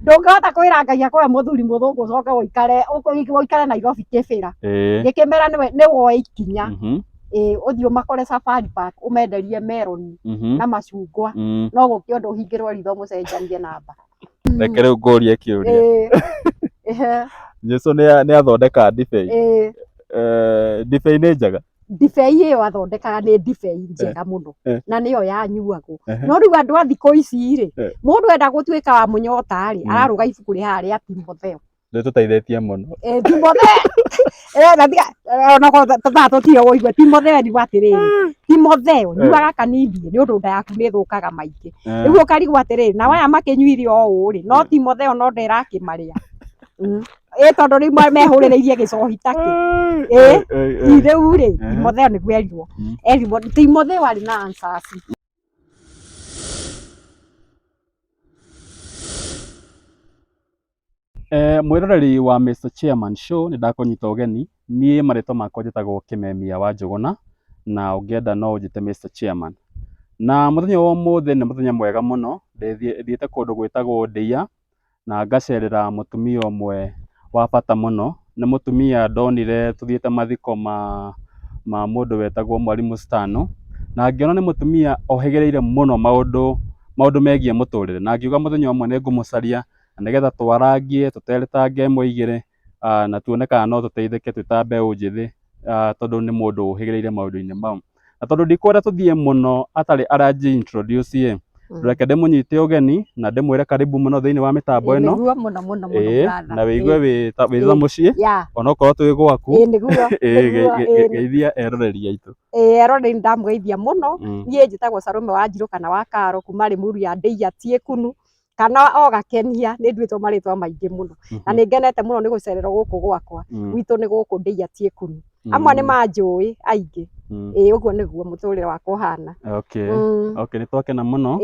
Ndũngĩhota kwĩra Ngai akũhe mũthuri mũthũngũ ũcoke ũikare ũikare Nairobi kĩbĩra. Gĩkĩmera nĩwe nĩ woe ikinya. Ĩĩ ũthiĩ ũmakore Safari Park ũmenderie meroni na macungwa. No gũkĩ ũndũ ũhingĩrwo ritho mũcenjanie namba. Reke rĩu ngũrie kĩũria. Ĩĩ. Ehe. Jesũ nĩ athondeka ndibei. Ĩĩ. Ndibei nĩ njega? Ndibei ĩyo athondekaga nĩ ndibei njega mũno na nĩyo yanyuagwo. No rĩu andũ a thikũ ici rĩ, mũndũ enda gũtuĩka wa mũnyota rĩ, ararũga ibuku rĩ haha rĩa Timotheo. Nĩtũteithĩtie mũno. Timotheo, na tiga onakorwo thaa tũtirĩ ũigue, Timotheo ariuga atĩrĩrĩ, Timotheo nyuaga kanini nĩ ũndũ nda yaku nĩ ĩthũkaga maingĩ. Rĩu ũkarigwo atĩrĩrĩ, nao aya makĩnyuire o ũũ rĩ, no Timotheo no nda ĩrakĩmarĩa. Ĩ tondũ rĩu mehũrĩrĩirie gĩcohi ta kĩ. Ĩ rĩu rĩ, Timotheo nĩguo erirwo. Erirwo Timotheo arĩ na answers. Mwĩroreri wa Mr Chairman Show nĩ ndakũnyita ũgeni, niĩ marĩtwa makwa njĩtagwo Kĩmemia wa Njũgũna, na ũngĩenda no ũnjĩte Mr Chairman. Na mũthenya wa ũmũthĩ nĩ mũthenya mwega mũno, thiĩte kũndũ gwĩtagwo Ndĩia, na ngacerera mũtumia ũmwe wa bata mũno. Nĩ mũtumia ndonire tũthiĩte mathiko ma mũndũ wetagwo Mwalimu Stano, na ngĩona nĩ mũtumia ohĩgĩrĩire mũno maũndũ maũndũ megiĩ mũtũrĩre, na ngiuga mũthenya ũmwe nĩ ngũmũcaria na nĩgetha twarangie, tũteretange ĩmwe igĩrĩ, na tuone kana no tũteithĩke twĩ ta mbeũ njĩthĩ, tondũ nĩ mũndũ ũhĩgĩrĩire maũndũ-inĩ mau. Na tondũ ndikwenda tũthiĩ mũno atarĩ aranji introduce ĩ, reke ndĩmũnyite ũgeni na ndĩmwĩre karibu mũno thĩinĩ wa mĩtambo ĩno. Nĩguo mũno mũno mũno Ĩĩ, brother. na wĩigue wĩ ta mũciĩ onokorwo twĩ gwaku. Ĩĩ nĩguo. Ĩĩ, Nĩguo, ĩĩ. geithia eroreri aitũ. Ĩĩ eroreri ndamũgeithia mũno. Niĩ njĩtagwo Salome Wanjirũ kana wa Karo kuma Limuru ya Ndĩia Tiĩkunu kana o Gakenia, nĩ nduĩtwo marĩtwa maingĩ mũno. Na nĩ ngenete mũno nĩ gũcererwo gũkũ gwakwa. Gwitũ nĩ gũkũ Ndĩia Tiĩkunu. Amwe nĩ manjũĩ aingĩ. Ĩĩ ũguo nĩguo mũtũrĩre wakwa ũhana. Okay. Okay, nĩ twakena mũno.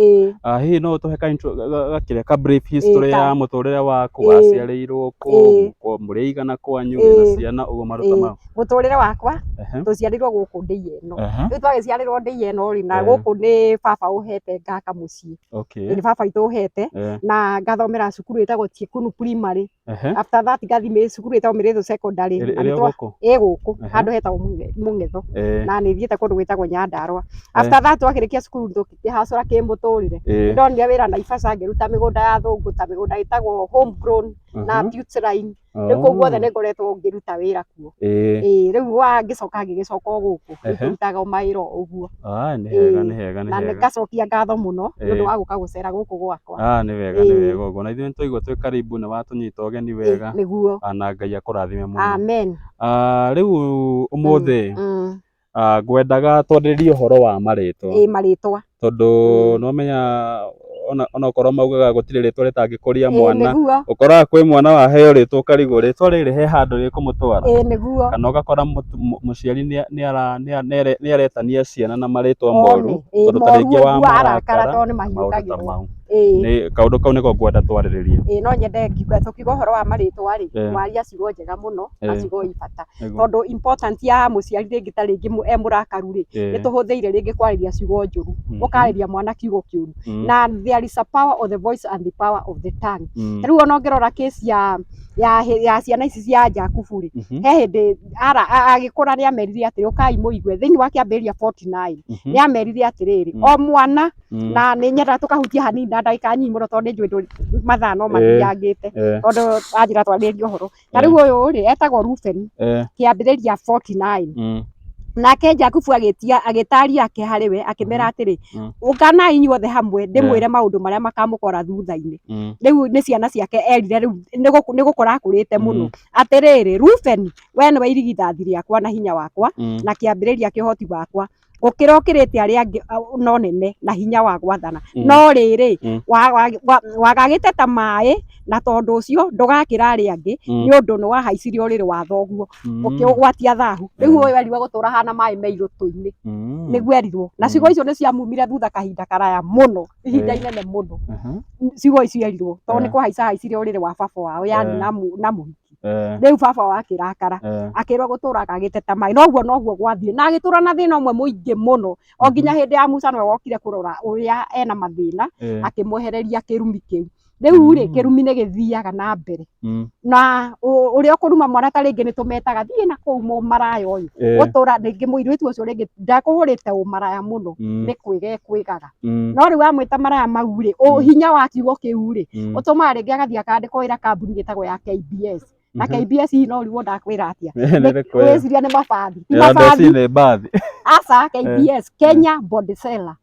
Hihi no ũtũhe ka intro gakĩrĩa ka brief history ya mũtũrĩre waku, waciarĩirwo kũ, mũrĩ aigana kwanyu, wĩna ciana, ũguo maũndũ ta mau. Mũtũrĩre wakwa tũciarĩirwo gũkũ Ndĩia ĩno. Rĩu twagĩciarĩrwo Ndĩia ĩno rĩ, na gũkũ nĩ baba ũhete ngaka mũciĩ. Nĩ baba witũ ũhete na ngathomera cukuru ĩtagwo Tiekunu Primary. After that ngathiĩ cukuru ĩtagwo Mĩrĩthũ Secondary. Ĩrĩ o gũkũ? Ĩ gũkũ handũ hetagwo Mũng'etho na nĩ thiĩte kũndũ gwĩtagwo Nyandarũa. After that twakĩrĩkia cukuru tũkĩhacũra kĩmũtũrĩre. Nĩ ndonire wĩra Naivasha ngĩruta mĩgũnda ya athũngũ ta mĩgũnda ĩtagwo Homegrown na Futureline. Rĩu kũu guothe nĩ ngoretwo ngĩruta wĩra kuo. Ĩĩ rĩu wa ngĩcoka ngĩgĩcoka o gũkũ. Rĩu tũrutaga o mawĩra o ũguo. Nĩ hega nĩ hega nĩ Na hega. ngacokia ngatho mũno nĩ ũndũ wa gũka gũcera gũkũ gwakwa. Nĩ wega nĩ wega ũguo. Na ithuĩ nĩ twaigua twĩ karibu nĩ watũnyita ũgeni wega. Nĩguo. Na Ngai akũrathime mũno. Amen. Rĩu ũmũthĩ ngwendaga twarĩrĩrie ũhoro wa marĩtwa. Ĩĩ marĩtwa. Tondũ nĩ wamenya onokorwo maugaga gũtirĩ rĩtwa rĩtangĩkũria mwana, Nĩguo. ũkoraga kwĩ mwana waheo rĩtwa ũkarigwo rĩtwa rĩrĩ he handũ rĩkũmũtwara. Ĩĩ nĩguo. Kana ũgakora mũciari nĩ aretania ciana na marĩtwa moru, tondũ ta rĩngĩ Moru wa ũguo arakara marakara tondũ nĩ na maũndũ ta mahiũkagĩrwo. mau. Nĩ kaũndũ kau nĩko ngwenda twarĩrĩrie. Ĩĩ no nyende ngiuga tũkiuga ũhoro wa marĩtwa rĩ, waria ciugo njega mũno na ciugo i bata. Tondũ important ya mũciari rĩngĩ ta rĩngĩ e mũrakaru rĩ, nĩ tũhũthĩire rĩngĩ kwarĩria ciugo njũru, ũkarĩria mwana kiugo kĩũru. Na there is a power of the voice and the power of the tongue. Ta rĩu ona ũngĩrora case ya ciana ici cia Jakubu rĩ, he hĩndĩ agĩkũra nĩ amerire atĩrĩ, ũkai mũigue, thĩinĩ wa kĩambĩrĩria 49, nĩ amerire atĩrĩrĩ, o mwana, na nĩ nyendaga tũkahutia hanini na ndagĩka nyinyi mũno tondũ nĩ njũĩ mathaa no mathiangĩte, tondũ anjĩra twarĩrĩrie ũhoro. Ta rĩu ũyũ rĩ, etagwo Rubeni, kĩambĩrĩria 49. Nake Jakubu agĩtia agĩta ariũ ake harĩ we akĩmera atĩrĩ, ũnganai inyuothe hamwe ndĩmwĩre maũndũ marĩa makamũkora thutha-inĩ. Rĩu nĩ ciana ciake erire rĩu nĩ gũkũra akũrĩte mũno. Atĩrĩrĩ, Rubeni, we nĩwe irigithathi rĩakwa na hinya wakwa, na kĩambĩrĩria kĩa ũhoti wakwa, gũkĩra ũkĩrĩte arĩa angĩ no nene na hinya wa gwathana. No rĩrĩ, wagagĩte ta maĩ, na tondũ ũcio ndũgakĩra arĩa angĩ, nĩ ũndũ nĩ wahaicirie ũrĩrĩ wa thoguo, ũkĩũgwatia thahu. Rĩu ũyũ erirwo gũtũra hana maĩ me irũtũ-inĩ, nĩguo erirwo. Na ciugo icio nĩ ciamumire thutha kahinda karaya mũno, ihinda inene mũno. Ciugo icio erirwo, tondũ nĩ kũhaica ahaicirie ũrĩrĩ wa baba wao, yani na mũhiki. Rĩu baba wao akĩrakara, akĩrwo gũtũra agagĩte ta maĩ. Noguo noguo gwathire, na agĩtũra na thĩna ũmwe mũingĩ mũno, o nginya hĩndĩ ya Musa nĩwe wokire kũrora ũrĩa ena mathĩna, akĩmwehereria kĩrumi kĩu. Rĩu rĩ, kĩrumi nĩ gĩthiaga na mbere. Na ũrĩa ũkũruma mwana ta rĩngĩ nĩ tũmetaga thiĩ na kũu mũmaraya ũyũ. Gũtũra rĩngĩ mũirĩtu ũcio rĩngĩ ndakũhũrĩte ũmaraya mũno, nĩ kwĩga ekwĩgaga. No rĩu wamwĩta maraya mau rĩ, hinya wa kiugo kĩu rĩ, ũtũmaga rĩngĩ agathiĩ akandĩkwo wĩra kambuni ĩtagwo ya KBS. Na KBS hihi no ũrigwo ndakwĩra atĩa. Wĩciria nĩ mabathi. Ti mabathi. Nĩ mbathi. Aca, KBS, Kenya Body Seller.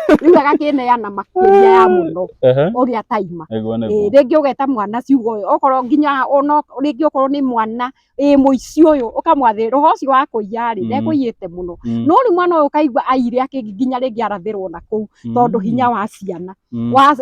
Rĩu agakĩneana makĩria ya mũno ũrĩa taima. Nĩguo nĩguo. Rĩngĩ ũgeta mwana ciugo okorwo nginya ono rĩngĩ okorwo nĩ mwana ĩ mũici ũyũ ũkamwathĩrĩra roho ũcio wa kũiya rĩ, ndekũiyĩte mũno. No rĩu mwana ũyũ ũkaigua aire akĩ nginya rĩngĩ arathĩrwo na kũu tondũ hinya wa ciana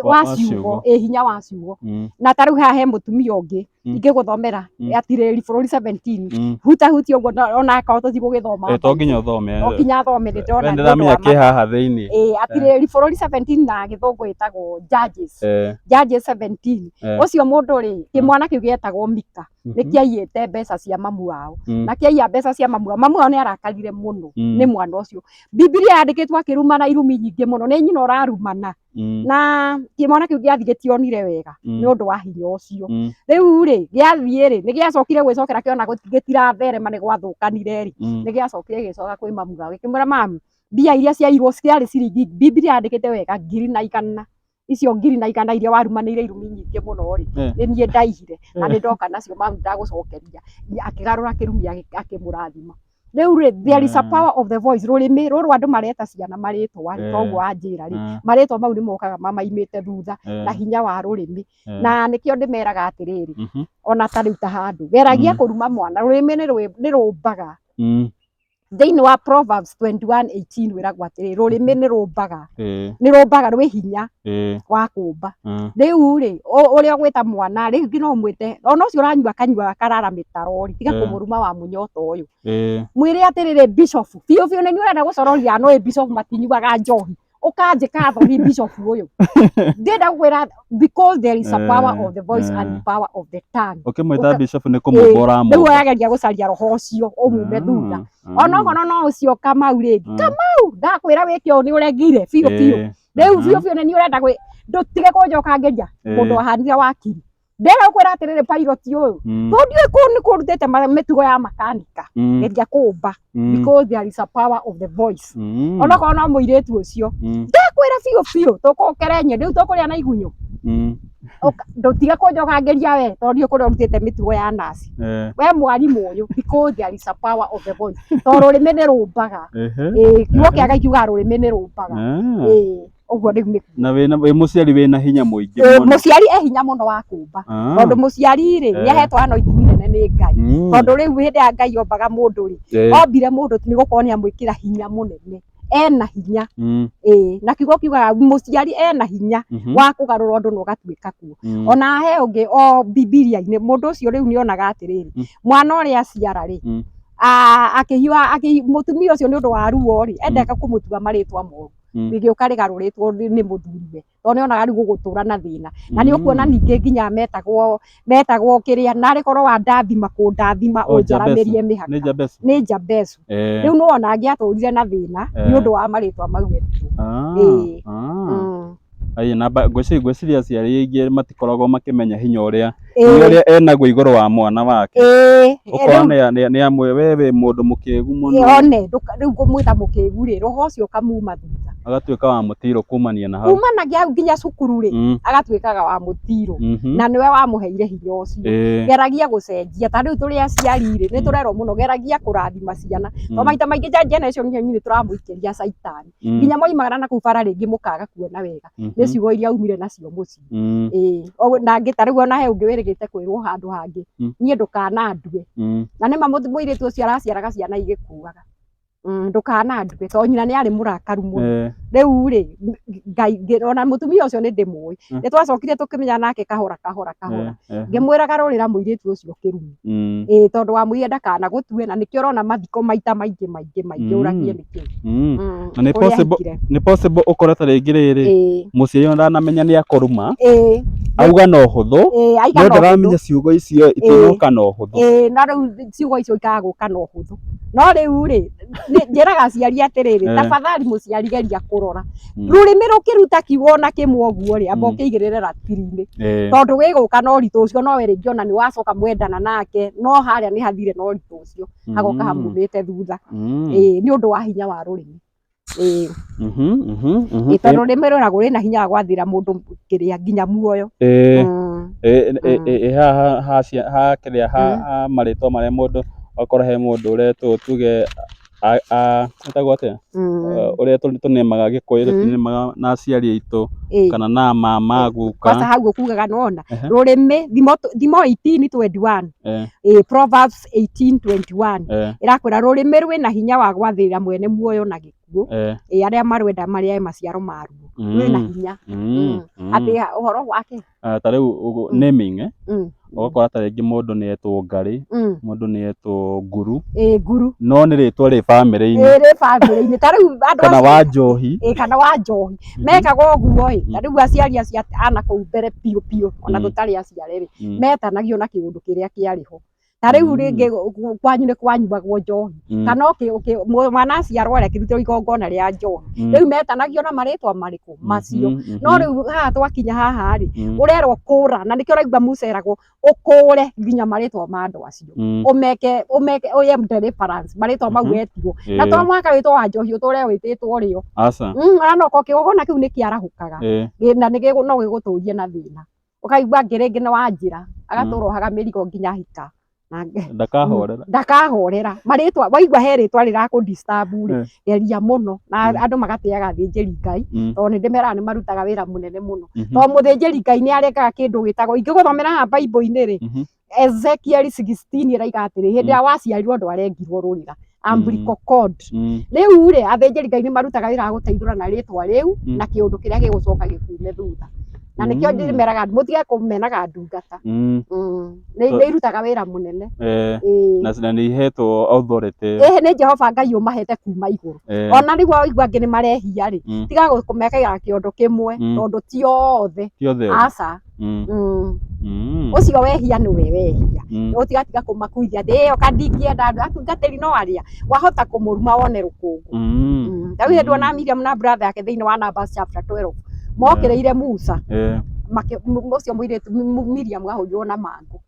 wa ciugo, ĩ hinya wa ciugo. Na ta rĩu haha he mũtumia ũngĩ ingĩgũthomera atirĩri bũrũri 17 hutahutia ũguo ona akorwo tũtigũgĩthoma. To nginya ũthome. To nginya athome, nĩ ndĩrona We ndĩramenya kĩ haha thĩinĩ. Ĩ atirĩri bũrũri 17 na gĩthũngũ ĩtagwo Judges. Judges 17. Ũcio mũndũ rĩ, kĩmwana kĩu gĩetagwo Mika, nĩ kĩaiyĩte mbeca cia mamu wao. Na kĩaiya mbeca cia mamu wao, mamu wao nĩ arakarire mũno nĩ mwana ũcio. Bibilia yandĩkĩtwo akĩrumana irumi nyingĩ mũno, nĩ nyina ũrarumana. Na kĩmwana kĩu gĩathiĩ gĩtionire wega nĩ ũndũ wa hinya ũcio. Rĩu rĩ, gĩathiĩ rĩ, nĩ gĩacokire gwĩcokera kĩona gĩtiratherema nĩ gwathũkanire rĩ, nĩ gĩacokire gĩgĩcoka kwĩ mamu wao gĩkĩmwĩra mamu, mbia iria ciairwo ciarĩ ciringi, Bibilia yandĩkĩte wega 1,100. Icio 1,100 iria warumanĩire irumi nyingĩ mũno rĩ, nĩ niĩ ndaiyire na nĩ ndoka nacio mamu ndagũcokeria. Akĩgarũra kĩrumi akĩmũrathima. Rĩu rĩ, there is a power of the voice. Rũrĩmĩ rũrũ andũ mareta ciana marĩtwa rĩ, toguo wanjĩra rĩ, marĩtwa mau nĩ mokaga mamaimĩte thutha na hinya wa rũrĩmĩ. Na nĩkĩo ndĩmeraga atĩrĩrĩ, ona ta rĩu ta handũ, geragia kũruma mwana, rũrĩmĩ nĩ rũmbaga. Thĩinĩ wa Proverbs 21:18 wĩragwo atĩrĩ, rũrĩmĩ nĩ rũmbaga, nĩ rũmbaga, rwĩ hinya wa kũmba. Rĩu rĩ, ũrĩa ũgwĩta mwana rĩngĩ no ũmwĩte ona ũcio ũranyua kanyua karara mĩtaro rĩ, tiga kũmũruma wa mũnyota ũyũ. Mwĩre atĩrĩrĩ, bishop, biũ biũ nĩ niĩ ũrenda gũcororia, no ĩ bishop matinyuaga njohi. Ũkanjĩka thoni bishop ũyũ. Ndĩrenda gũkwĩra because there is a power of the voice and the power of the tongue. Ũkĩmwĩta bishop nĩ kũmũmba ũramũmba. Rĩu ũrageria gũcaria roho ũcio ũmume thutha. Onokorwo no ũcio Kamau rĩngĩ. Kamau ndakwĩra wĩke ũũ nĩ ũregire biũ biũ. Rĩu biũ biũ nĩ niĩ ũrenda gwĩ ndũtige kũnjokangĩria mũndũ ahanire wakiri. Ndĩrenda gũkwĩra atĩrĩrĩ pilot ũyũ. To ndiũĩ kũ nĩ kũrutĩte mĩtugo ya makanika. Geria kũmba because there is a power of the voice. Onokorwo no mũirĩtu ũcio. Ndakwĩra biũ biũ tũkũkerenye rĩu tũkũrĩa na igunyũ. Ndũtige kũnjokangĩria we tondũ ndiũĩ kũrĩa ũrutĩte mĩtugo ya naci. We mwarimũ ũyũ because there is a power of the voice. Tondũ rũrĩmĩ nĩ rũmbaga. Kiugo kĩa Ngai kiugaga rũrĩmĩ nĩ rũmbaga. Ũguo rĩu nĩ Na wĩna wĩ mũciari wĩna hinya mũingĩ mũno. Mũciari e hinya mũno wa kũmba. Tondũ mũciari rĩ, nĩ ahetwo anointing nene nĩ Ngai. Tondũ rĩu hĩndĩ ya Ngai ombaga mũndũ rĩ, ombire mũndũ nĩ gũkorwo nĩ amwĩkĩra hinya mũnene. Ena hinya. Na kiugo kiugaga mũciari ena hinya wa kũgarũra ũndũ na ũgatuĩka kuo. Ona he ũngĩ o Bibilia-inĩ mũndũ ũcio rĩu nĩ onaga atĩrĩrĩ, mwana ũrĩa aciara rĩ, akĩhiũha mũtumia ũcio nĩ ũndũ wa ruo rĩ, endeka kũmũtua marĩtwa moru. Rĩgĩũka rĩgarũrĩtwo nĩ mũthuriwe tondũ nĩ onaga rĩu gũgũtũra na thĩna. Na nĩ ũkuona ningĩ nginya metagwo kĩrĩa narĩ korwo wandathima kũndathima ũnjaramĩrie mĩhaka. Nĩ Jabesu. Rĩu nĩ wona angĩatũrire na thĩna nĩ ũndũ wa marĩtwa mau etirwo. Ĩĩ na ngwĩciria aciari aingĩ matikoragwo makĩmenya hinya ũrĩa hinya ũrĩa enaguo igũrũ wa mwana wake. Ũkona nĩ amwe we wĩ mũndũ mũkĩgu mũno. One rĩu ngũmwĩta mũkĩgu rĩ, roho ũcio ũkamuma thutha. Agatuĩka wa mũtirũ kumania na hau. Kumanagia hau nginya cukuru rĩ, agatuĩkaga wa mũtirũ. Na nĩwe wamũheire hinya ũcio. Geragia gũcenjia, ta rĩu tũrĩ aciari rĩ, nĩ tũrerwo mũno geragia kũrathima ciana. Tondũ maita maingĩ generation ĩno nĩ tũramũikĩria caitani. Nginya mwaimagara na kũu bara rĩngĩ mũkaga kuona wega nĩ ciugo iria aumire nacio mũciĩ. Ĩĩ na angĩ ta rĩu ona he ũngĩ wĩrĩgĩte kwĩrwo handũ hangĩ, niĩ ndũkanandue. Na nĩma mũirĩtu ũcio araciaraga ciana igĩkuaga. Ndũkanandue tondũ nyina nĩ arĩ mũrakaru mũno. Rĩu rĩ, Ngai ona mũtumia ũcio nĩ ndĩmũĩ. Nĩ twacokire tũkĩmenya nake kahora kahora kahora. Ngĩmwĩra garũrĩra mũirĩtu ũcio kĩrumi. Ĩĩ tondũ wamwĩrire ndakanagũtue na nĩkĩo ũrona mathiko maita maingĩ maingĩ maingĩ ũragie nĩkĩ. Na nĩ possible ũkore ta rĩngĩ rĩrĩ, mũciari ona ndanamenya nĩ akũruma. Auga na ũhũthũ. Ĩĩ, aiga No na ũhũthũ. ndaramenya ciugo icio itinoka na ũhũthũ. Ĩĩ, na rĩu ciugo icio ikaga gũka na ũhũthũ. No rĩu rĩ, njĩraga aciari atĩrĩrĩ, tafadhali mũciari geria kũrora. Rũrĩmĩ rũkĩruta kiugo ona kĩmwe ũguo rĩ, amba ũkĩigĩrĩre ratiri-inĩ. Tondũ gĩgũka na ũritũ ũcio nowe rĩngĩ ona nĩ wacoka mwendana nake, no harĩa nĩ hathire na ũritũ ũcio, hagoka hamumĩte thutha. Ĩĩ, nĩ ũndũ wa hinya wa rũrĩmĩ. Ĩĩ. Ĩĩ, tondũ rũrĩmĩ rwĩragwo rwĩna hinya wa gwathĩra mũndũ kĩrĩa nginya muoyo. Ĩĩ haha ha kĩrĩa ha marĩtwa marĩa mũndũ okorwo he mũndũ ũretwo tuge etagwo atĩa ũrĩa tũnemaga Gĩkũyũ tũtinemaga na aciari aitũ kana na mama guka. Kwanza hau ũkugaga nĩwona rũrĩmĩ thimo 18:21 Proverbs 18:21 ĩrakwĩra rũrĩmĩ rwĩna hinya wa gwathĩrĩra mwene muoyo na gĩkuũ, arĩa marwenda marĩage maciaro maruo. Rwĩna hinya atĩ ũhoro wake Ta rĩu naming, ũgakora ta rĩngĩ mũndũ nĩ etwo Ngarĩ, mũndũ nĩ etwo Nguru. Ĩĩ, Nguru. No nĩ rĩtwa rĩ bamĩrĩ-inĩ. Ĩĩ, rĩ bamĩrĩ-inĩ. Ta rĩu andũ Kana wa njohi. Ĩĩ, kana wa njohi. Mekaga ũguo ĩ, ta rĩu aciari acio a na kũu mbere biũ biũ ona tũtarĩ aciare rĩ, metanagio na kĩũndũ kĩrĩa kĩarĩ ho. Ta rĩu rĩngĩ kwanyu nĩ kwanyuagwo njohi, kana mwana aciarwo rĩ, akĩrutĩrwo igongona rĩa njohi. Rĩu metanagio na marĩtwa marĩkũ? Macio. No rĩu haha twakinya haha rĩ, ũrerwo kũra, na nĩkĩo ũraigua Musa eragwo ũkũre nginya marĩtwa ma andũ acio. Ũmeke ũmeke ũye deliverance marĩtwa mau wetirwo. Na to mũhaka wĩtwo wa njohi ũtũre wĩtĩtwo rĩo. Aca. Ona no korwo kĩgongona kĩu nĩ kĩarahũkaga, na no gĩgũtũrie na thĩna. Ũkaigua angĩ rĩngĩ nĩ wanjĩra, agatũra ohaga mĩrigo nginya ahika. Ndakahorera. Ndakahorera. Marĩtwa, waigua he rĩtwa rĩrakũ disturb rĩ, geria mũno. Na andũ magatĩaga athĩnjĩri Ngai, tondũ nĩ ndĩmeraga nĩ marutaga wĩra mũnene mũno. Tondũ mũthĩnjĩri Ngai nĩ arekaga kĩndũ gĩtagwo, ingĩgũthomera haha Bible-inĩ rĩ, Ezekiel 16 ĩraiga atĩrĩ, hĩndĩ ĩrĩa waciarirwo ndwarengirwo rũrĩra, umbilical cord. Rĩu rĩ, athĩnjĩri Ngai nĩ marutaga wĩra wa gũteithũra na rĩtwa rĩu na kĩũndũ kĩrĩa gĩgũcoka gĩkume thutha. Na nĩkĩo ndĩmeraga mũtige kũmenaga ndungata. Nĩ irutaga wĩra mũnene. Na nĩ ihetwo authority. Ĩĩ, nĩ Jehova Ngai ũmahete kuma igũrũ. Ona rĩu waigua angĩ nĩ marehia rĩ, tiga kũmekĩra kĩondo kĩmwe tondũ ti othe. Ti othe. Aca. Ũcio wehia nĩwe wehia. Ũtigatiga kũmakuithia atĩ ĩyo ka ndingĩenda andũ atungatĩri no arĩa wahota kũmũruma wone rũkũngũ. Ta rĩu hĩndĩ ona Miriam na brother yake thĩinĩ wa Numbers chapter 12 mokĩrĩire Musa, ũcio mũirĩtu Miriam ahũrirwo na mangũ.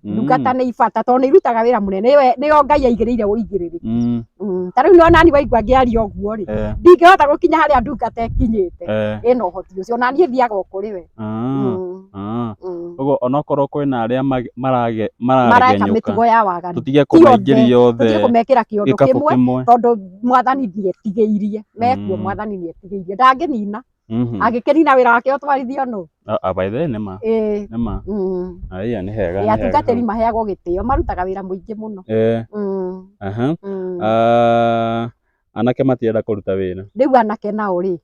Ndungata nĩ ibata tondũ nĩ irutaga wĩra mũnene, nĩyo Ngai aigĩrĩire ũigĩrĩrĩki. Ta rĩu nĩ nani waigua ngĩaria ũguo rĩ, ndingĩhota gũkinya harĩa ndungata ĩkinyĩte, ĩna ũhoti ũcio, na niĩ thiaga o kũrĩ we. Ũguo onokorwo kwĩna arĩa mareka mararegenyũka, mĩtugo ya waganu, tũtige kũmaingĩria othe tũtige kũmekĩra kĩondo gĩkabũ kĩmwe, kĩmwe, tondũ mwathani nĩetigĩirie, mekuo mwathani nĩetigĩirie, ndangĩnina. Angĩkĩnina wĩra wake ũtwarithio nũ? By the way, nĩma. Nĩma. Aya nĩ hega. Ĩĩ, atungatĩri maheagwo gĩtĩo, marutaga wĩra mũingĩ mũno. Anake matirenda kũruta wĩra. Rĩu anake nao rĩ?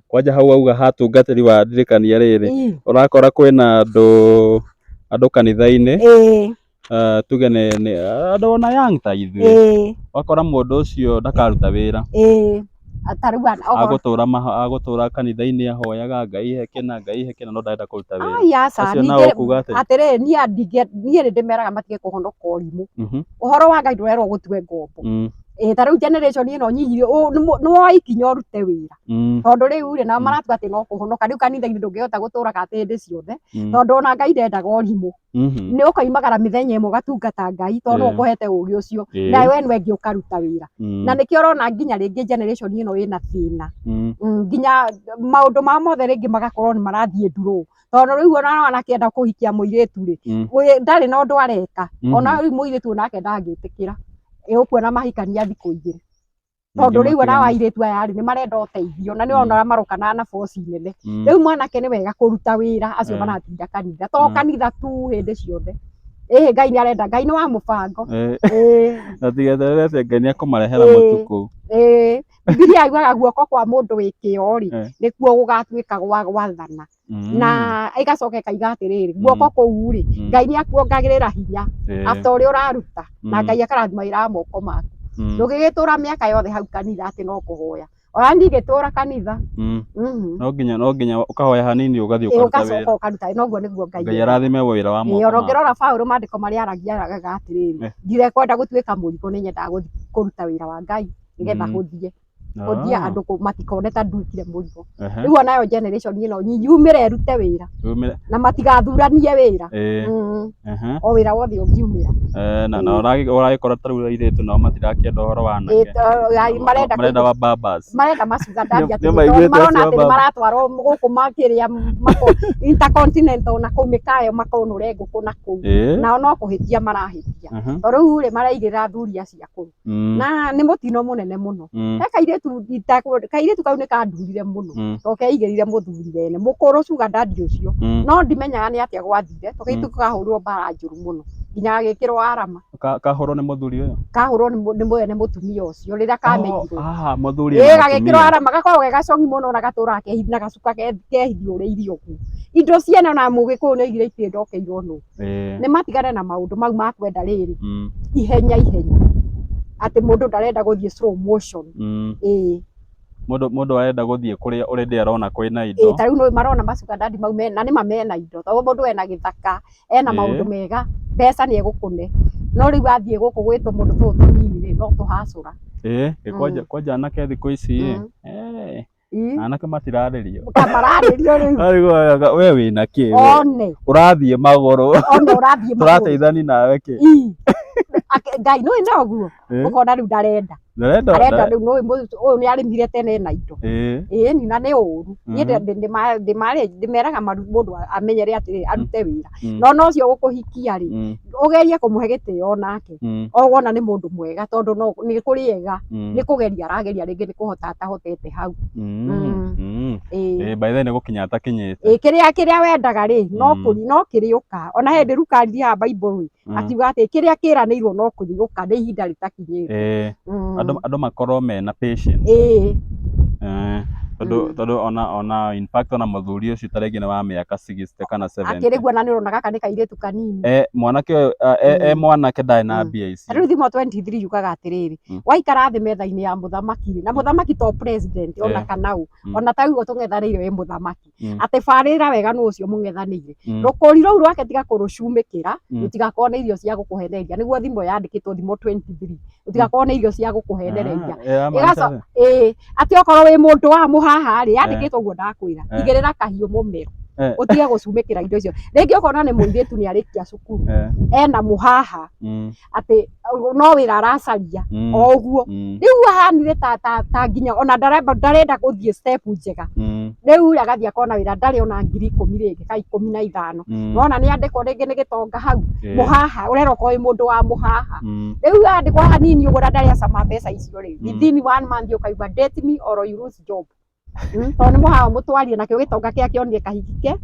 Kwanja hau wauga hatungatĩri wa ndirikania rĩrĩ, ũrakora kwĩna andũ kanitha-inĩ, tuge nĩ andũ ona young ta ithuĩ, ũgakora mũndũ ũcio ndakaruta wĩra. Ta rĩu Agũtũra kanitha-inĩ ahoyaga Ngai he kĩna, Ngai he kĩna, no ndarenda kũruta wĩra. Ai aca, Acio nao ũkuga atĩa? Atĩrĩrĩ, niĩ nĩ ndĩmeraga matige kũhonoka ũrimũ. Ũhoro wa Ngai ndũrerwo gũtue ngombo. Ĩĩ, ta rĩu generation ĩno nyinyi nĩ woe ikinya ũrute wĩra. Tondũ rĩu rĩ, nao maratua atĩ no kũhonoka, rĩu kanitha-inĩ ndũngĩhota gũtũraga atĩ hĩndĩ ciothe, tondũ ona Ngai ndendaga ũrimũ. Nĩ ũkoimagara mĩthenya ĩmwe ũgatungata Ngai tondũ nĩwe ũkũhete ũgĩ ũcio, na we nĩwe ũngĩ ũkaruta wĩra. Na nĩkĩo ũrona nginya rĩngĩ generation ĩno ĩna thĩna. Nginya maũndũ mao mothe rĩngĩ magakorwo nĩ marathiĩ ndurũ. Tondũ rĩu ona mwanake enda kũhikia mũirĩtu rĩ, ndarĩ na ũndũ areka. Ona rĩu mũirĩtu onake ndangĩtĩkĩra. Ũkuona mahikania thikũ igĩrĩ. Tondũ rĩu ona airĩtu aya rĩ, nĩ marenda ũteithio na nĩ ũrona ũrĩa marokana na boci nene. Rĩu mwanake nĩ wega kũruta wĩra acio maratinda kanitha. To kanitha tu hĩndĩ ciothe. Ĩhĩ Ngai nĩ arenda, Ngai nĩ wa mũbango. Na tigeterere atĩ Ngai nĩ ekũmarehera mũtukũ. Ĩĩ, Bibilia yugaga guoko kwa mũndũ wĩ kĩo rĩ, nĩkuo gũgatuĩka gwa gwathana. Na ĩgacoka ĩkaiga atĩrĩrĩ, guoko kũu rĩ, Ngai nĩ akuongagĩrĩra hinya after ũrĩa ũraruta, na Ngai akarathima wĩra wa moko maku. Ndũngĩgĩtũra mĩaka yothe hau kanitha atĩ no kũhoya. Ona niĩ ngĩtũra kanitha. No nginya ũkahoya hanini, ũgathiĩ ũkaruta ũgacoka wĩra. Ũkaruta, noguo nĩguo Ngai Ngai endaga. Arathime wĩra wa moko Ĩĩ, ona maku. ũngĩrora Paũlũ, maandĩko marĩa aragia aragaga atĩrĩrĩ, ndirekwenda gũtuĩka mũrigo, nĩ nyendaga gũthiĩ kũruta wĩra wa Ngai nĩgetha hũthie hũthie andũ matikone ta nduĩkire mũrigo. Rĩu onayo generation ĩno yumĩre ĩrute wĩra na matigathuranie wĩra. O wĩra wothe ũngiumĩra. Na ũragĩkora ta rĩu airĩtu nao matirakĩenda ũhoro wa anake. Marenda Marenda wa babas. Marenda macuga daddy. Atĩ Nĩ maiguĩte tondũ marona acio atĩ nĩ baba. maratwarwo gũkũ makĩrĩa mako intercontinental na kũu mĩkayo makonũre ngũkũ na kũu, nao no kũhĩtia marahĩtia, tondũ rĩu rĩ maraigĩrĩra athuri acio akũrũ na nĩ mũtino mũnene mũno. He kairĩtu kau nĩ kandurire mũno tondũ keigĩrĩire mũthuri wene mũkũrũ, sugar daddy ũcio. No ndimenyaga nĩ atĩa gwathire, tondũ kairĩtu kahũrwo mbara njũru mũno nginya gagĩkĩrwo arama. Kahũrwo nĩ mũthuri ũyũ? Kahũrwo nĩ mwene mũtumia ũcio rĩrĩa kamenyirwo. Oh, ah, mũthuri Ĩĩ, na gagĩkĩrwo mũtumia. Arama gakoragwo ge gacongi mũno na gatũraga na gacuka kehithiũrĩirie ũguo indo ciene, na mũgĩkũyũ nĩ oigire itirĩ ndokeirwo nũ. Nĩ matigane na maũndũ mau ma kwenda rĩrĩ ihenya ihenya, atĩ mũndũ ndarenda gũthiĩ slow motion. Ĩĩ. Mũndũ arenda gũthiĩ kũrĩa already arona kwĩna indo. Ta rĩu nĩ marona macuga daddy mau mena, nĩma mena indo, tondũ mũndũ ena gĩthaka, ena maũndũ mega, mbeca nĩ egũkũne, no rĩu athiĩ gũkũ gwĩtwo mũndũ tũtũ tũnini rĩ, no tũhacũra. Ĩĩ, kwanja anake thikũ ici ĩ, anake matirarĩrio. Kamararĩrio rĩu. Arigwo we wĩna kĩ we? One. Ũrathiĩ magũrũ. One ũrathiĩ magũrũ. Tũrateithani nawe kĩ? Ngai nĩ noguo ũkona rĩu ndarenda. Ndarenda. Arenda rĩu nĩ ũyũ nĩ arĩmire tene na indo. Ĩĩ, na nĩ ũru. Niĩ ndĩmeraga mũndũ amenyere atĩrĩrĩ, arute wĩra, no no ũcio gũkũhikia rĩ, ũgerie kũmũhe gĩtĩo nake, o wona nĩ mũndũ mwega, tondũ no nĩ kũrĩ ega, nĩ kũgeria arageria, rĩngĩ nĩ kũhota atahotete hau. Ĩĩ. Ĩĩ, by the way nĩ gũkinya atakinyĩte. Ĩĩ, kĩrĩa wendaga rĩ, no kũri no kĩrĩũka. Ona hĩndĩ Luka aririe haha Bible rĩ, akiuga atĩ kĩrĩa kĩranĩirwo no kũrĩũka, nĩ ihinda rĩtakinyĩte. Andũ makorwo mena patience. Tondũ tondũ ona in fact ona mũthuri ũcio ta rĩngĩ nĩ wa mĩaka 60 kana 70. Akĩrĩguo na nĩ ũrona gaka nĩ kairĩtu kanini. Mwanake ũyũ e mwanake ndarĩ na mbia icio. Rĩu thimo 23 yugaga atĩrĩrĩ, waikara thĩ metha-inĩ ya mũthamaki rĩ, na mũthamaki to president ona kana ũ, ona ta ũguo tũng'ethanĩire wĩ mũthamaki, atĩ barĩra wega nũ ũcio mũng'ethanĩire, rũkũri rũu rwake tiga kũrũcumĩkĩra, rũtigakorwo nĩ irio cia gũkũheneria. Nĩguo thimo yandĩkĩtwo, thimo 23, rũtigakorwo nĩ irio cia gũkũhenereria. Ah, yamaanisha atĩa? Ĩĩ, atĩ okorwo wĩ mũndũ wa mũhaha rĩ, yandĩkĩtwo ũguo ndakwĩra, igĩrĩra kahiũ mũmero, ũtige gũcumĩkĩra indo icio. Rĩngĩ ũkona nĩ mũirĩtu nĩ arĩkia cukuru, ena mũhaha, atĩ no wĩra aracaria, o ũguo rĩu ahanire ta nginya ona ndarenda gũthiĩ step njega. Rĩu rĩ, agathiĩ akona wĩra ndarĩ ona 10,000 rĩngĩ ka 15. Nona nĩ andĩkwo rĩngĩ nĩ gĩtonga hau, mũhaha ũrera okorwo wĩ mũndũ wa mũhaha, rĩu andĩkwo hanini ũguo na ndarĩ acama mbeca icio rĩ, within one month ũkaigua, "Date me or you lose job." Tondũ nĩ mũhaha mũtwarie nakĩo gĩtonga kĩa kĩonire kahiki ke